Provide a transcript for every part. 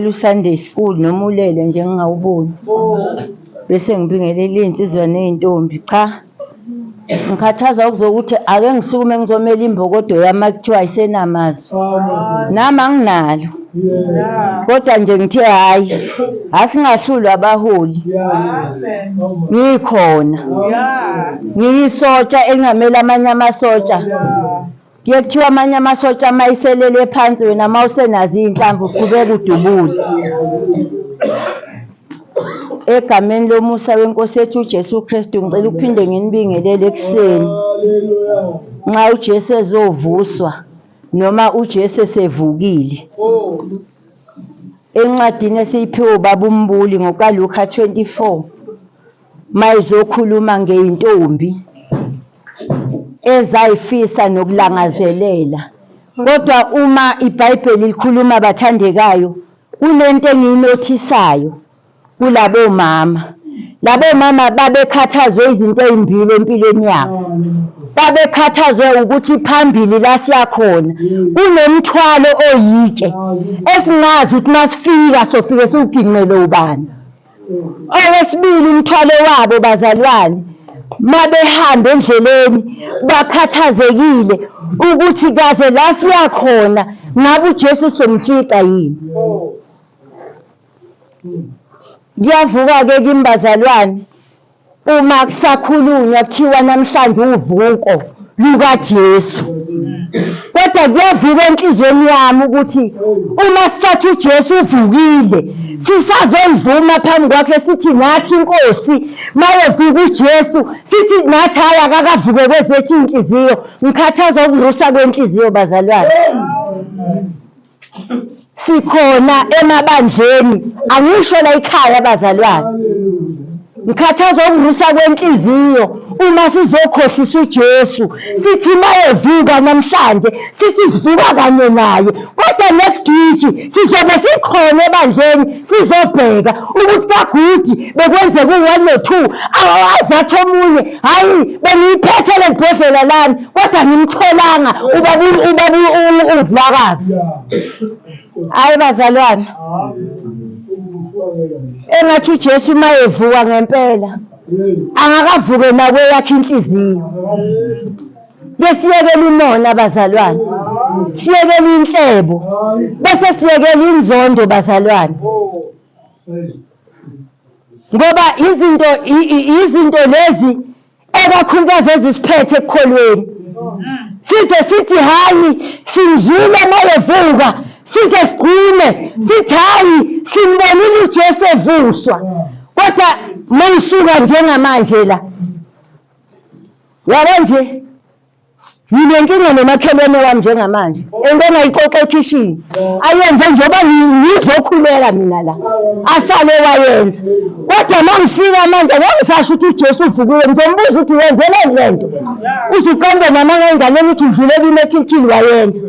U-Sunday school noma ulele nje ngingawuboni. Bese ngibingelela iy'nsizwa ney'ntombi. Cha, ngikhathazwa kuzokuthi ake ngisukume ngizomela imbokodo yami uma kuthiwa ayisenamazwi. Nami anginalo. Kodwa nje ngithe hhayi, asingahlulwa abaholi. Ngikhona. Ngiyisotsha elingamele amanye amasotsha. Kuye kuthiwa amanye amasotsha uma iselele phansi wena uma usenazo iy'nhlamvu uqhubeka udubule. Egameni lomusa wenkosi yethu uJesu Kristu ngicela ukuphinde nginibingelele ekuseni. Nxa uJesu ezovuswa noma uJesu esevukile. Encwadini esiyiphiwe ubaba uMbuli ngokaLuka 24 mayizokhuluma ngeyintombi ezayifisa nokulangazelela kodwa uma iBhayibheli likhuluma bathandekayo kunento engiyinothisayo kulabo mama. Labo mama babekhathazwe izinto ezimbili empilweni yabo. Babekhathazwe ukuthi phambili la siyakhona kunomthwalo oyitshe esingazi ukuthi masifika sofike siwuginqele ubani. Owesibili umthwalo wabo bazalwane mabehamba endleleni bakhathazekile ukuthi kaze la siyakhona ngabe uJesu somfica yini. Kuyavuka-ke kimi bazalwane uma kusakhulunywa kuthiwa namhlanje uvuko lukaJesu. Kodwa kuyavuka enhliziyweni yami ukuthi uma sithatha uJesu uvukile sisazomvuma phambi kwakhe sithi nathi inkosi mayevuka uJesu sithi nathi hhayi akakavuke kwezethu iy'nhliziyo. Ngikhathazwa ukurusa kwenhliziyo bazalwane. Sikhona emabandleni, angisho la ekhaya bazalwane. Ngikhathazwa ukuvusa kwenhliziyo uma sizokhohlisa uJesu sithi mayevuka namhlanje sithi sivuka kanye naye kodwa next week sizobe sikhona ebandleni sizobheka ukuthi kagudi bekwenzeka u-one no-two azathi omunye hhayi bengiyiphethe le bhodlela lami kodwa ngimtholanga ubaba ubaba uVilakazi. Hayi bazalwane, engathi uJesu uma evuka ngempela angakavuke nakweyakhe inhliziyo. Besiyekela umona bazalwane, siyekela inhlebo, bese siyekela inzondo bazalwane. Ngoba izinto izinto lezi ekakhulukazi ezisiphethe ekukholweni size sithi hayi simzwile mayevuka size sigqume sithi hayi simbonile uJesu evuswa kodwa mangisuka njengamanje la yabo nje Nginenkinga nomakhelwane wami njengamanje into engayixoxa ekhishini ayenze njengoba ngizokhuleka mina la asale wayenza kodwa uma ngifika manje ngeke ngisasho ukuthi uJesu uvukile ngizombuza ukuthi wenzeleni le nto uze uqambe namanga enganeni ukuthi udlule kimi ekhishini wayenza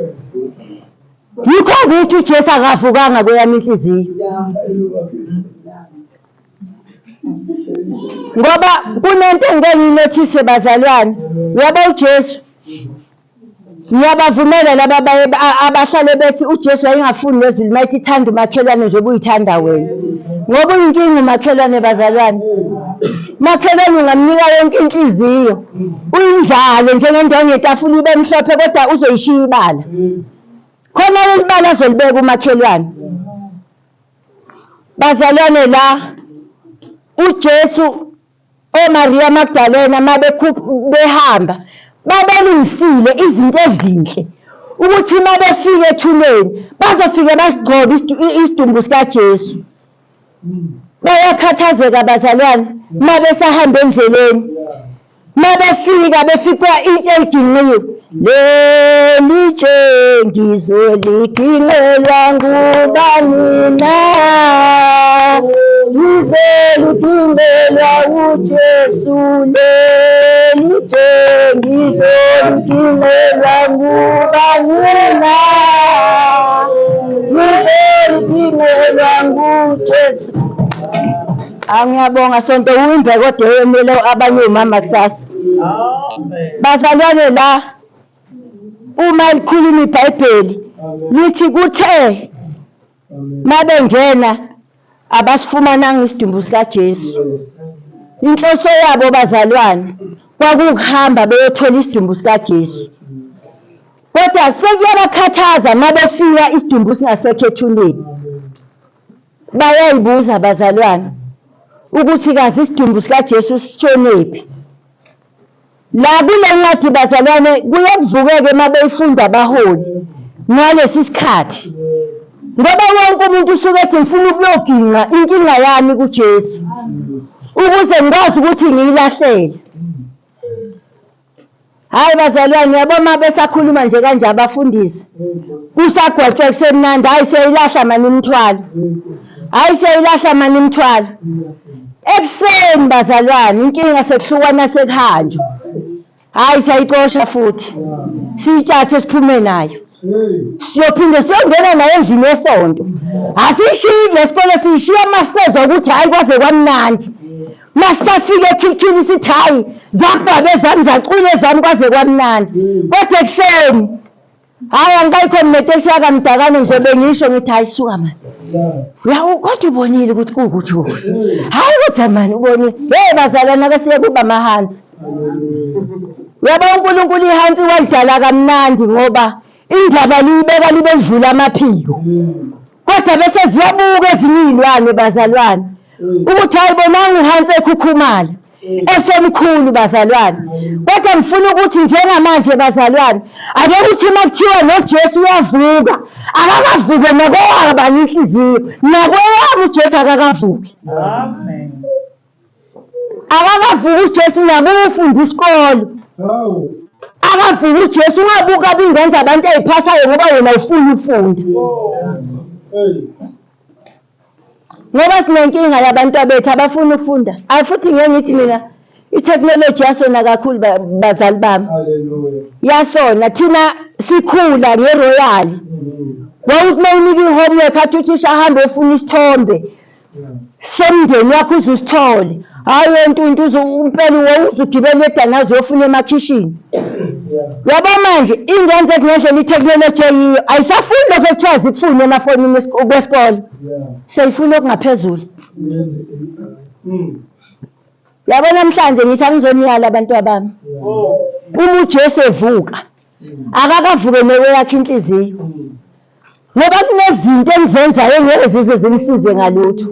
yikho ukuthi uJesu akavukanga kweyami inhliziyo Ngoba kunento engike ngiyinothise bazalwane, uyabo uJesu ngiyabavumela laba abahlale bethi uJesu wayengafuni nezulu mayethi thanda umakhelwane njengoba uyithanda wena. Ngoba uyinkinga umakhelwane bazalwane. Makhelwane ungamnika yonke inhliziyo, uyindlale njengendonga yetafula ibe mhlophe kodwa uzoyishiya ibala. Khona leli bala azolibeka umakhelwane. Bazalwane la uJesu oMaria Magdalena behamba babelungisile izinto ezinhle ukuthi uma befika ethuneni bazofike basigcobe isidumbu sikaJesu. Bayakhathazeka bazalwane uma besahamba endleleni. Mabefika befica itshe eliginqiwe, leli tshe ngizoliginqelwa ngubani na? Ngizoliginqelwa uJesu leli tshe ngizoliginqelwa ngubani na? Ngizoliginqelwa nguJesu. Angiyabonga sonto uwimbe kodwa eyomele abanye omama kusasa. Bazalwane la uma likhuluma iBhayibheli lithi kuthe Mabengena abasifumananga isidumbu sikaJesu. Inhloso yabo bazalwane kwakukuhamba beyothola isidumbu sikaJesu. Kodwa sekuyabakhathaza uma befika isidumbu singasekho ethuneni. Bayayibuza bazalwane ukuthi kazi isidumbu sikaJesu sitshonephi. La kule ncwadi bazalwane kuyakuvukeka uma beyifunda abaholi ngalesi sikhathi ngoba wonke umuntu usuke ethi ngifuna ukuyoginqa inkinga yami kuJesu ukuze ngikwazi ukuthi ngiyilahlele. Hhayi bazalwane, yabo uma besakhuluma nje kanje abafundisi kusagwetshwa kusemnandi, hhayi siyayilahla mani imithwalo, hhayi siyayilahla mani imithwalo. Ekuseni bazalwane inkinga sekuhlukana sekuhanjwa, hhayi siyayixosha futhi siyitshathe siphume nayo. Siyophinde siyongena nayo endlini yesonto. Asiyishiyi le sikole siyishiya uma sisezwa ukuthi hhayi kwaze kwamnandi. Masisafika ekhikhini sithi hhayi zababa ezami zacula ezami kwaze kwamnandi. Kodwa ekuseni hhayi angikayikho mina neteksi yakamdakane ngizobe ngisho ngithi hhayi suka mani. Uyawu kodwa ubonile ukuthi kuwukuthi kuwukuthi. Hhayi kodwa mani ubonile. Hey bazalwane ake siye kuba amahansi. Uyabo uNkulunkulu ihansi walidala kamnandi ngoba indaba liyibeka libe lidlula amaphiko. Kodwa bese ziyabuka ezinye iy'lwane bazalwane ukuthi hayi bonanga uhansi ekhukhumala esemkhulu bazalwane. Kodwa ngifuna ukuthi njengamanje bazalwane ake kuthi uma kuthiwa noJesu uyavuka akakavuke nakweyabani inhliziyo nakweyami uJesu akakavuki. Amen. Akakavuki uJesu nakuwufunda isikole. Akavuki uJesu ungabuka abingane zabantu ey'phasayo ngoba wena ufuna ukufunda. Ngoba sinenkinga yabantu abethu abafuni ukufunda. Ayi futhi ngeke ngithi mina ithekhinoloji yasona kakhulu bazali bami. Yasona thina sikhula ngeroyal. Wawuthi uma unika i-homework athi uthisha ahambe ofuna isithombe. Somndeni wakho uze usithole. Hhayi wentuntu uze impela wawuze ugibele edanazi uyofuna emakhishini. Yabo manje ingane zethu ngendlela ithekhinoloji eyiyo ayisafuni lokho ekuthiwa zikufune emafonini kwesikole. Seyifuna okungaphezulu. Yabo namhlanje ngithi angizoniyala abantwabami. Uma uJesu evuka akakavuke neweyakhe inhliziyo. Ngoba kunezinto engizenzayo engeke zize zingisize ngalutho.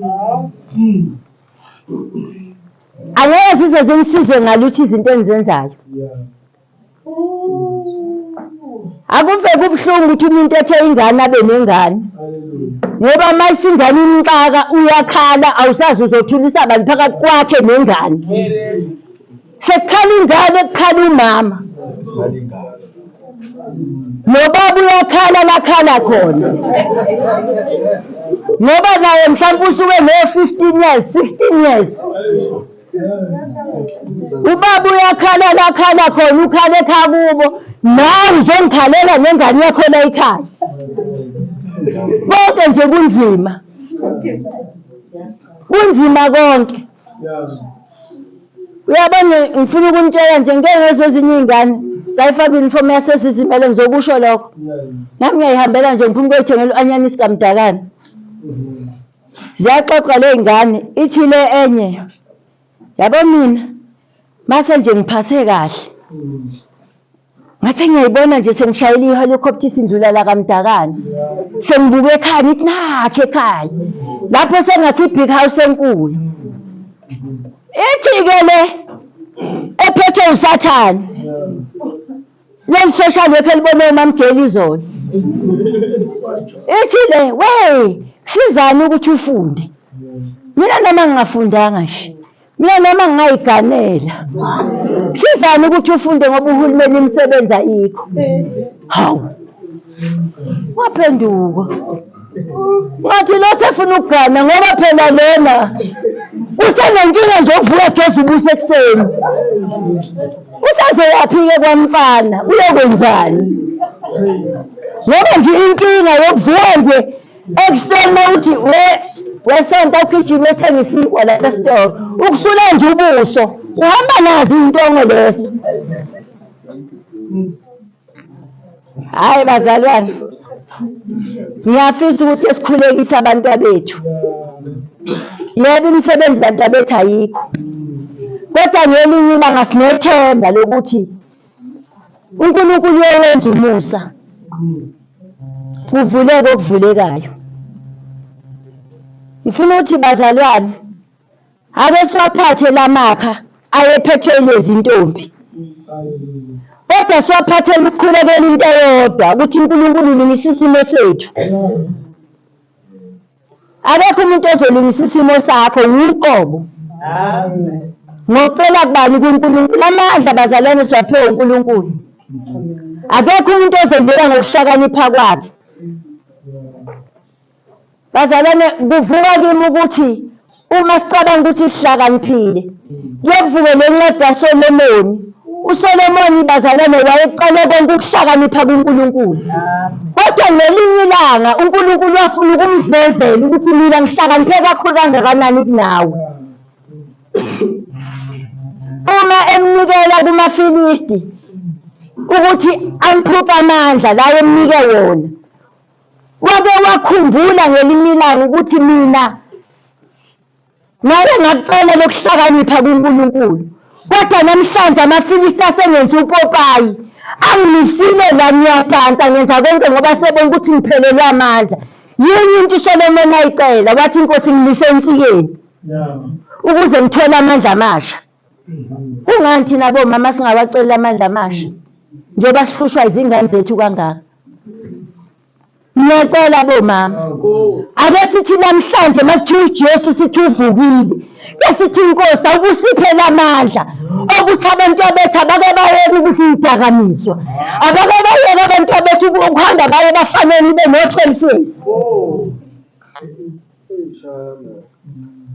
Angeke zize zingisize ngalutho izinto engizenzayo. Akuve kubuhlungu ukuthi umuntu ethe ingane abe nengane. Ngoba uma isingane imxaka uyakhala awusazi uzothulisa bani phakathi kwakhe nengane. Sekukhala ingane kukhala umama. Nobaba uyakhala lakhala khona. Ngoba naye mhlawumbe usuke no-15 years, 16 years. Ubaba uyakhala lakhala khona ukhala ekhaya kubo. Nawe uzongikhalela nengane yakho la ekhaya. Konke nje kunzima. Kunzima konke. Uyabona ngifuna ukunitshela nje ngike ngezwe ezinye iy'ngane zayifaka i-uniform yasezizimele ngizokusho lokho. Nami ngiyayihambela nje ngiphuma ukuyothenga u-anyanisi kamdakane. Ziyaxoxa ley'ngane ithi le enye yabo mina mase nje ngiphase kahle. Ngathi ngiyayibona nje sengishayela i-helicopter isindlula la kaMdakane. Sengibuke ekhaya ngithi nakhe ekhaya. Lapho sengakhe i-big house enkulu. Ithi-ke le ephethwe uSathane. Leli social worker elibone uMamgeli izolo. Ithi le we kusizani ukuthi ufunde. Mina noma ngingafundanga nje. Mina noma ngingayiganela. Kusizani ukuthi ufunde ngoba uhulumeni imisebenzi ayikho. Hawu. Waphenduka. Ngathi lo sefuna ukugana ngoba phela lona usenenkinga nje ukuvuka geza ubuso ekuseni. Usazoyaphi-ke kwamfana uyokwenzani? Ngoba nje inkinga yokuvuka nje Ekuseni uma uthi we wesonto ugijima ethenga isinkwa lapha esitolo, ukusula nje ubuso, uhamba nazo iy'ntongo lezo. Hhayi bazalwane, Ngiyafisa ukuthi esikhulekise abantwabethu. Yebo, imisebenzi bantabethu ayikho, kodwa ngelinye ilanga sinethemba lokuthi uNkulunkulu uyowenza umusa, kuvuleke okuvulekayo. Ngifuna ukuthi bazalwane, ake siwaphathe la makha ayephethwe yilezi ntombi, kodwa siwaphathele ukukhulekela into eyodwa, ukuthi uNkulunkulu ulungisa isimo sethu. Akekho umuntu ozolungisa isimo sakho wuqobo. Ngocela kubani kuNkulunkulu amandla bazalwane siwaphiwe uNkulunkulu. Akekho umuntu ozondlula ngokuhlakanipha kwakhe. Bazalwane kuvuka kimi ukuthi Uma sicabanga ukuthi sihlakaniphile, kuyokuvuke le ncwadi kaSolomoni. USolomoni bazalwane wayeqale konke ukuhlakanipha kuNkulunkulu. Kodwa ngelinye ilanga uNkulunkulu wafuna ukumvezela ukuthi mina ngihlakaniphe kakhulu kangakanani kunawe. Uma emnikela kumaFilisti ukuthi amphuce amandla la emnike wona, Wake wakhumbula ngelinye ilanga ukuthi mina ngake ngakucela lokuhlakanipha kuNkulunkulu, kodwa namhlanje amaFilisti asengenza upopayi, angimisile la ngiyadansa ngenza konke ngoba sebona ukuthi ngiphelelwe amandla. Yini into uSolomoni ayicela? Wathi inkosi ngimise ensikeni ukuze ngithole amandla amasha. Kungani thina bomama singawaceli amandla amasha njengoba sihlushwa izingane zethu kangaka? Ngiyacela bomama, ake sithi namhlanje uma kuthiwa uJesu sithi uvukile, ke sithi inkosi awukusiphe lamandla okuthi abantu abethu abake bayeke ukuthi idakamizwa, abake bayeke abantu abethu ukuhamba baye bafanele ibe no-12 years.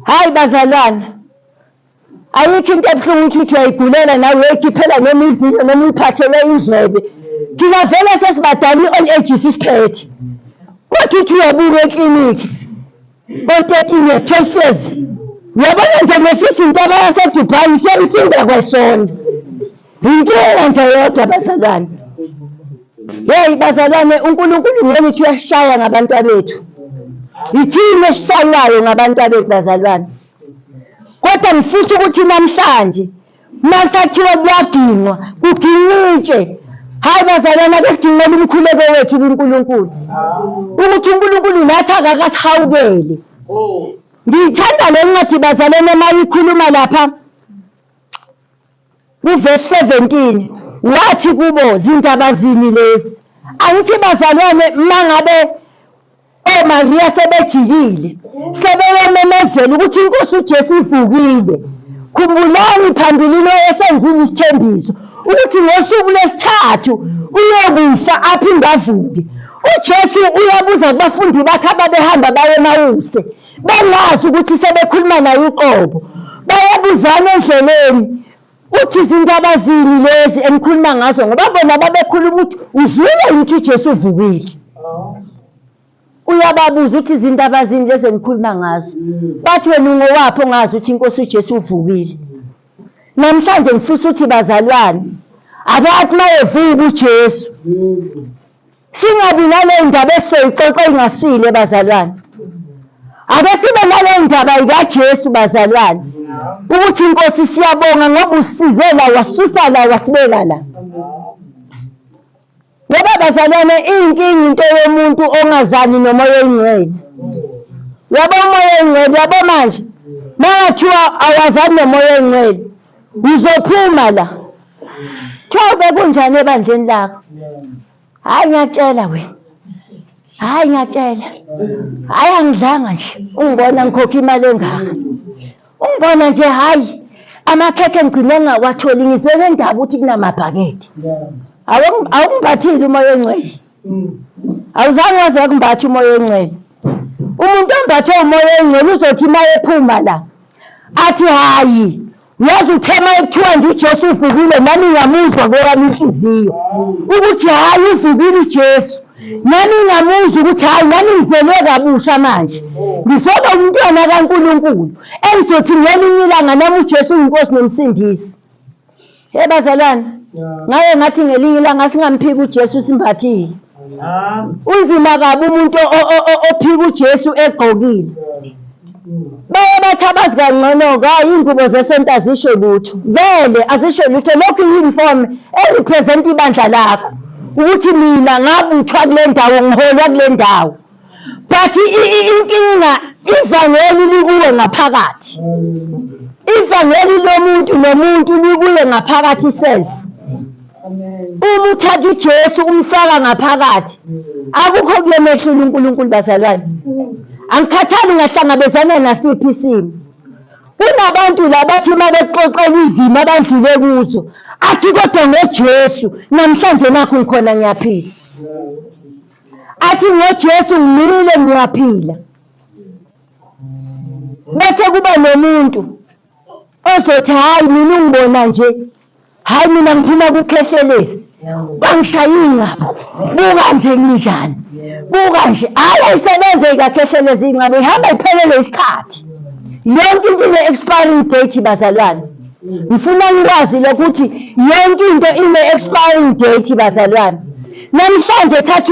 Hayi bazalwane, Ayikho into ebuhlungu ukuthi uthi uyayigulela nawe uyayikhiphela noma izinyo noma uyiphathelwe indlebe. Thina vele sesibadala i-old age sisiphethe. Kodwa uthi uyabuka eklinikhi ko-13 years, 12 years. Uyabona nje nesithi intaba yaseDubai siyamsinda kwasona. Yinkinga nje yodwa bazalwane. Hey bazalwane uNkulunkulu ngeke uthi uyasishaya ngabantwabethu. Yithini esishaywayo ngabantwabethu bazalwane. Kodwa ngifisa ukuthi namhlanje uma kusathiwa kuyagingqwa kuginqitshe. Hhayi bazalwane ake siginqele umkhuleko wethu kuNkulunkulu ukuthi uNkulunkulu nathi akakasihawukele. Ngiyithanda le ncwadi bazalwane uma ikhuluma lapha kuvesi 17 wathi kubo zindaba zini lezi angithi bazalwane uma ngabe oMariya sebejikile sebeyomemezela ukuthi inkosi uJesu ivukile khumbulani phambilini wayesenzile isithembiso ukuthi ngosuku lwesithathu uyokufa aphinde avuke uJesu uyabuza kubafundi bakhe ababehamba baye eMawuse bengazi ukuthi sebekhuluma naye uqobo bayabuzana endleleni uthi izindaba zini lezi enikhuluma ngazo ngoba bona babekhuluma ukuthi uzwile yini ukuthi uJesu uvukile uyababuza ukuthi izindaba zini lezi enikhuluma ngazo bathi wena ungowaphi ongazi ukuthi inkosi uJesu uvukile namhlanje ngifisa ukuthi bazalwane abathi mayevuka uJesu Singabi naleyo ndaba esizoyixoxa ingasile bazalwane. Ake sibe naleyo ndaba ikaJesu bazalwane. Ukuthi inkosi siyabonga ngoba usize la wasusa la wasibeka la. Ngoba bazalwane inkinga into yomuntu ongazani nomoya oyingcwele. Uyabo umoya oyingcwele uyabo manje. Mangathiwa awazani nomoya oyingcwele uzophuma la. Kuthiwa bekunjani ebandleni lakho? Hhayi ngiyakutshela wena, hhayi ngiyakutshela, hhayi angidlanga nje ungibona ngikhokha imali engaka, ungibona nje hhayi amakhekhe ngigcine ngingawatholi ngizwe ngendaba ukuthi kunamabhakede. Awukumbathile umoya ongcwele, awuzange waze wakumbatha umoya ongcwele. Umuntu ombathwe umoya ongcwele uzothi uma ephuma la athi hhayi Yazi uthe uma kuthiwa nje uJesu uvukile nami ngiyamuzwa kweyami inhliziyo ukuthi hhayi uvukile uJesu nami ngiyamuzwa ukuthi hhayi nami ngizelwe kabusha manje ngizoba umntwana kaNkulunkulu engizothi ngelinye ilanga nami uJesu uyinkosi nomsindisi. He bazalwane, ngaye ngathi ngelinye ilanga singamphiki uJesu simbathile. Unzima kabi umuntu ophika uJesu egqokile. Baye bathi abazi kangcono-ke, hhayi iy'ngubo zesonto azisho lutho. Vele azisho lutho, lokhu i-uniform e-represent ibandla lakho. Ukuthi mina ngabuthwa kule ndawo, ngiholwa kule ndawo. But inkinga ivangeli likuwe ngaphakathi. Ivangeli lomuntu nomuntu likuye ngaphakathi self. Uma uthatha uJesu umfaka ngaphakathi, akukho kuyomehlula uNkulunkulu bazalwane. Angikhathali ungahlangabezana nasiphi isimo. Kunabantu la bathi uma bekuxoxela izimo abadlule kuzo, athi kodwa ngoJesu namhlanje nakhu ngikhona ngiyaphila. Athi ngoJesu ngimile ngiyaphila. Bese kuba nomuntu ozothi hhayi mina ungibona nje Hayi mina ngiphuma kukhehlelezi. Bangishaya ingqabo. Buka nje nginjani. Buka nje. Hayi ayisebenze ikakhehlelezi ingqabo ihamba iphelele isikhathi. Yonke into ine-expiring date bazalwane. Ngifuna nikwazi lokuthi yonke into ine-expiring date bazalwane. Namhlanje thatha.